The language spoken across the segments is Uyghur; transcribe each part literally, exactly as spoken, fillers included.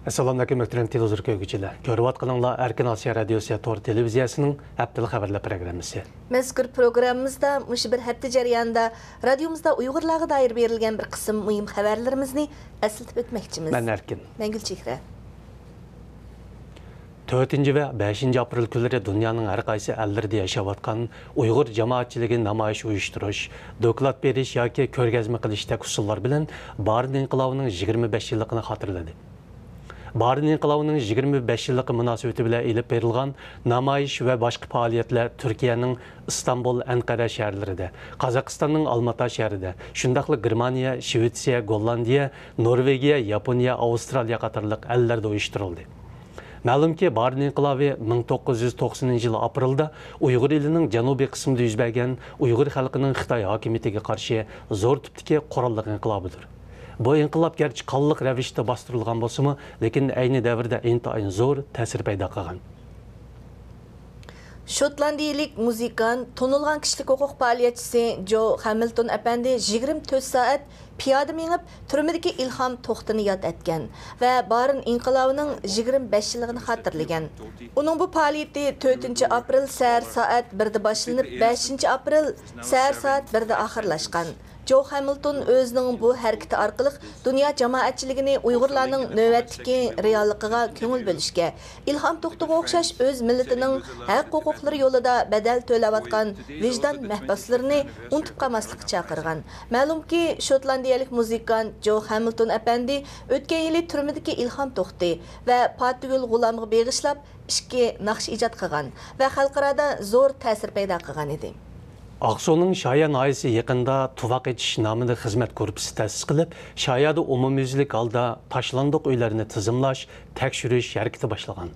ئەسسالامۇئەلەيكۇم، مۆھتەرەم تېلېۋىزور كۆرگۈچىلەر. كۆرۈۋاتقىنىڭلار ئەركىن ئاسىيا رادىيوسى تور تېلېۋىزىيەسىنىڭ ھەپتىلىك خەۋەرلەر پروگراممىسى. مەزكۇر پروگراممىمىزدا مۇشۇ بىر ھەپتە جەريانىدا رادىيومىزدا ئۇيغۇرلارغا دائىر بېرىلگەن بىر قىسىم مۇھىم خەۋەرلىرىمىزنى ئەسلىتىپ ئۆتمەكچىمىز. مەن ئەركىن. مەن گۈلچېھرە. تۆتىنچى ۋە بەشىنچى ئاپرېل كۈنلىرى دۇنيانىڭ ھەر قايسى ئەللىرىدە ياشاۋاتقان ئۇيغۇر جامائەتچىلىكى نامايىش ئۇيۇشتۇرۇش، دوكلات بېرىش ياكى كۆرگەزمە قىلىشتەك ئۇسۇللار بىلەن بارىن ئىنقىلابىنىڭ يىگىرمە بەش يىللىقىنى خاتىرىلىدى. بارىن ئىنقىلابىنىڭ يىگىرمە بەش يىللىقى مۇناسىۋىتى بىلەن ئېلىپ بېرىلغان نامايىش ۋە باشقا پائالىيەتلەر تۈركىيەنىڭ ئىستانبۇل، ئەنقەرە شەھەرلىرىدە، قازاقىستاننىڭ ئالماتا شەھىرىدە، شۇنداقلا گېرمانىيە، شىۋېتسىيە، گوللاندىيە، نورۋېگىيە، ياپونىيە، ئاۋسترالىيە قاتارلىق ئەللەردە ئۇيۇشتۇرۇلدى. مەلۇمكى، بارىن ئىنقىلابى مىڭ توققۇز يۈز توقسىنىنچى يىلى ئاپرېلدا ئۇيغۇر ئېلىنىڭ جەنۇبىي قىسمىدا يۈز بەرگەن ئۇيغۇر خەلقىنىڭ خىتاي ھاكىمىيىتىگە قارشى زور تىپتىكى قوراللىق ئىنقىلابىدۇر. بۇ ئىنقىلاب گەرچە قانلىق رەۋىشتە باستۇرۇلغان بولسىمۇ، لېكىن ئەينى دەۋردە ئىنتايىن زور تەسىر پەيدا قىلغان. شوتلاندىيىلىك مۇزىكانت، تونۇلغان كىشىلىك ھوقۇق پائالىيەتچىسى جو خامىلتون ئەپەندى يىگىرمە تۆت سائەت پىيادە مېڭىپ، تۈرمىدىكى ئىلھام توختىنى ياد ئەتكەن ۋە بارىن ئىنقىلابىنىڭ يىگىرمە بەش يىللىقىنى خاتىرىلىگەن. ئۇنىڭ بۇ پائالىيىتى تۆتىنچى ئاپرېل سەھەر سائەت بىردە باشلىنىپ، بەشىنچى ئاپرېل سەھەر سائەت بىردە ئاخىرلاشقان. جو خامىلتون ئۆزىنىڭ بۇ ھەرىكىتى ئارقىلىق دۇنيا جامائەتچىلىكىنى ئۇيغۇرلارنىڭ نۆۋەتتىكى رېئاللىقىغا كۆڭۈل بۆلۈشكە، ئىلھام توختىغا ئوخشاش ئۆز مىللىتىنىڭ ھەق-ھوقۇقلىرى يولىدا بەدەل تۆلەۋاتقان ۋىجدان مەھبۇسلىرىنى ئۇنتۇپ قالماسلىققا چاقىرغان. مەلۇمكى، شوتلاندىيەلىك مۇزىكانت جو خامىلتون ئەپەندى ئۆتكەن يىلى تۈرمىدىكى ئىلھام توختى ۋە پاتىگۈل غۇلامغا بېغىشلاپ ئىككى ناخشا ئىجاد قىلغان ۋە خەلقئارادا زور تەسىر پەيدا قىلغان ئىدى. ئاقسۇنىڭ شايا ناھىيەسى يېقىندا تۇۋاق ئېچىش نامىدا خىزمەت گۇرۇپپىسى تەسىس قىلىپ، شايادا ئومۇميۈزلۈك ھالدا تاشلاندۇق ئۆيلەرنى تىزىملاش، تەكشۈرۈش ھەرىكىتى باشلىغان.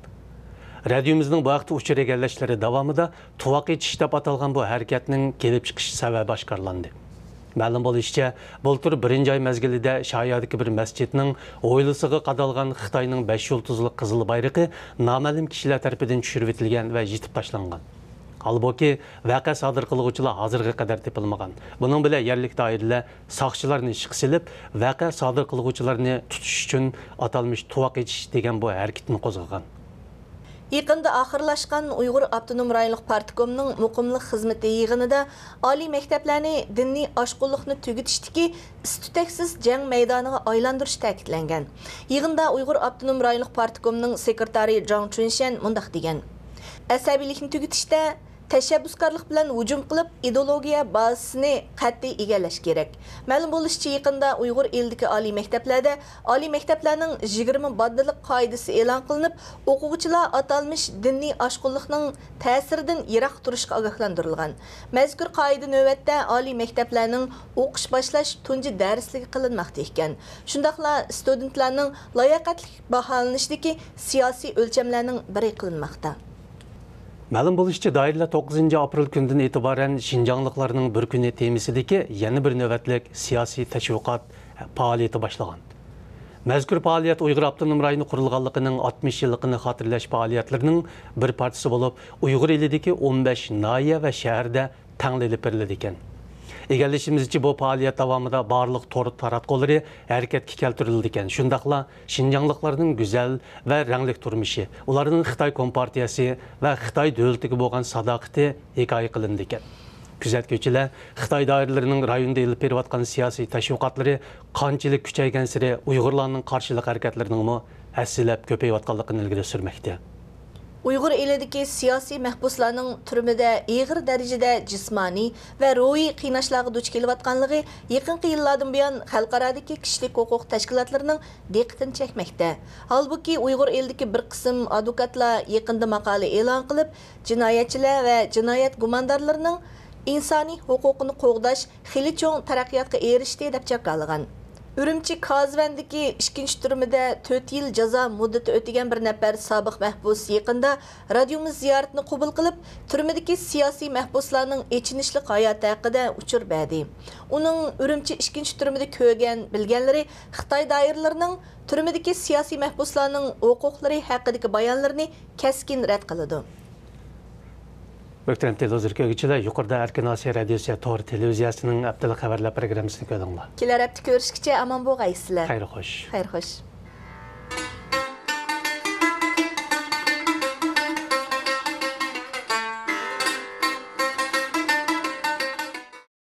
رادىيومىزنىڭ بۇ ھەقتە ئۇچۇر ئىگىلەشلىرى داۋامىدا تۇۋاق ئېچىش دەپ ئاتالغان بۇ ھەرىكەتنىڭ كېلىپ چىقىش سەۋەبى ئاشكارىلاندى. مەلۇم بولۇشىچە، بۇلتۇر بىرىنچى ئاي مەزگىلىدە شايادىكى بىر مەسچىتنىڭ ھويلىسىغا قادالغان خىتاينىڭ بەش يۇلتۇزلۇق قىزىل بايرىقى نامەلۇم كىشىلەر تەرىپىدىن چۈشۈرۈۋېتىلگەن ۋە يېتىپ تاشلانغان. ھالبۇكى، ۋەقە سادىر قىلغۇچىلار ھازىرغا قەدەر تېپىلمىغان. بۇنىڭ بىلەن يەرلىك دائىرىلەر ساقچىلارنى ئىشقا سېلىپ، ۋەقە سادىر قىلغۇچىلارنى تۇتۇش ئۈچۈن ئاتالمىش تۇۋاق ئېچىش دېگەن بۇ ھەرىكىتىنى قوزغىغان. يېقىندا ئاخىرلاشقان ئۇيغۇر ئاپتونوم رايونلۇق پارتكومنىڭ مۇقىملىق خىزمىتى يىغىنىدا ئالىي مەكتەپلەرنى دىنىي ئاشقۇنلۇقنى تۈگىتىشتىكى ئىس-تۈتەكسىز جەڭ مەيدانىغا ئايلاندۇرۇش تەكىتلەنگەن. يىغىندا ئۇيغۇر ئاپتونوم رايونلۇق پارتكومنىڭ سېكرېتارى جاڭ چۈنشەن مۇنداق دېگەن: ئەسەبىيلىكنى تۈگىتىشتە، تەشەببۇسكارلىق بىلەن ھۇجۇم قىلىپ، ئىدېئولوگىيە بازىسىنى قەتئىي ئىگىلەش كېرەك. مەلۇم بولۇشىچە، يېقىندا ئۇيغۇر ئېلىدىكى ئالىي مەكتەپلەردە ئالىي مەكتەپلەرنىڭ يىگىرمە ماددىلىق قائىدىسى ئېلان قىلىنىپ، ئوقۇغۇچىلار ئاتالمىش دىنىي ئاشقۇنلۇقنىڭ تەسىرىدىن يىراق تۇرۇشقا ئاگاھلاندۇرۇلغان. مەزكۇر قائىدە نۆۋەتتە ئالىي مەكتەپلەرنىڭ ئوقۇش باشلاش تۇنجى دەرسلىكى قىلىنماقتا ئىكەن. شۇنداقلا ستۇدېنتلارنىڭ لاياقەتلىك باھالىنىشىدىكى سىياسىي ئۆلچەملەرنىڭ بىرى قىلىنماقتا. مەلۇم بولۇشىچە، دائىرىلەر توققۇزىنچى ئاپرېل كۈنىدىن ئېتىبارەن شىنجاڭلىقلارنىڭ بىر كۈنى تېمىسىدىكى يەنە بىر نۆۋەتلىك سىياسىي تەشۋىقات پائالىيىتى باشلىغان. مەزكۇر پائالىيەت ئۇيغۇر ئاپتونوم رايونى قۇرۇلغانلىقىنىڭ ئاتمىش يىللىقىنى خاتىرىلەش پائالىيەتلىرىنىڭ بىر پارچىسى بولۇپ، ئۇيغۇر ئېلىدىكى ئون بەش ناھىيە ۋە شەھەردە تەڭلا ئېلىپ بېرىلىدىكەن. ئىگىلىشىمىزچە، بۇ پائالىيەت داۋامىدا بارلىق تور تاراتقۇلىرى ھەرىكەتكە كەلتۈرۈلىدىكەن. شۇنداقلا شىنجاڭلىقلارنىڭ گۈزەل ۋە رەڭلىك تۇرمۇشى، ئۇلارنىڭ خىتاي كومپارتىيەسى ۋە خىتاي دۆلىتىگە بولغان ساداقىتى ھېكايە قىلىنىدىكەن. كۆزەتكۈچىلەر خىتاي دائىرىلىرىنىڭ رايوندا ئېلىپ بېرىۋاتقان سىياسىي تەشۋىقاتلىرى قانچىلىك كۈچەيگەنسېرى ئۇيغۇرلارنىڭ قارشىلىق ھەرىكەتلىرىنىڭمۇ ھەسسىلەپ كۆپىيىۋاتقانلىقىنى ئىلگىرى سۈرمەكتە. ئۇيغۇر ئېلىدىكى سىياسىي مەھبۇسلارنىڭ تۈرمىدە ئېغىر دەرىجىدە جىسمانىي ۋە روھىي قىيناشلارغا دۇچ كېلىۋاتقانلىقى يېقىنقى يىللاردىن بۇيان خەلقئارادىكى كىشىلىك ھوقۇق تەشكىلاتلىرىنىڭ دىققىتىنى چەكمەكتە. ھالبۇكى، ئۇيغۇر ئېلىدىكى بىر قىسىم ئادۋوكاتلار يېقىندا ماقالە ئېلان قىلىپ، جىنايەتچىلەر ۋە جىنايەت گۇماندارلىرىنىڭ ئىنسانىي ھوقۇقىنى قوغداش خېلى چوڭ تەرەققىياتقا ئېرىشتى، دەپ جاكارلىغان. ئۈرۈمچى كازىۋەندىكى ئىككىنچى تۈرمىدە تۆت يىل جازا مۇددىتى ئۆتىگەن بىر نەپەر سابىق مەھبۇس يېقىندا رادىيومىز زىيارىتىنى قوبۇل قىلىپ، تۈرمىدىكى سىياسىي مەھبۇسلارنىڭ ئېچىنىشلىق ھاياتى ھەققىدە ئۇچۇر بەردى. ئۇنىڭ ئۈرۈمچى ئىككىنچى تۈرمىدە كۆرگەن، بىلگەنلىرى خىتاي دائىرىلىرىنىڭ تۈرمىدىكى سىياسىي مەھبۇسلارنىڭ ھوقۇقلىرى ھەققىدىكى بايانلىرىنى كەسكىن رەت قىلىدۇ. مۆھتەرەم تېلېۋىزور كۆرگۈچىلەر، يۇقىرىدا ئەركىن ئاسىيا رادىيوسى تور تېلېۋىزىيەسىنىڭ ھەپتىلىك خەۋەرلەر پروگراممىسىنى كۆردۈڭلار. كېلەر ھەپتە كۆرۈشكىچە ئامان بولغايسىلەر. خەير خوش. خەير خوش.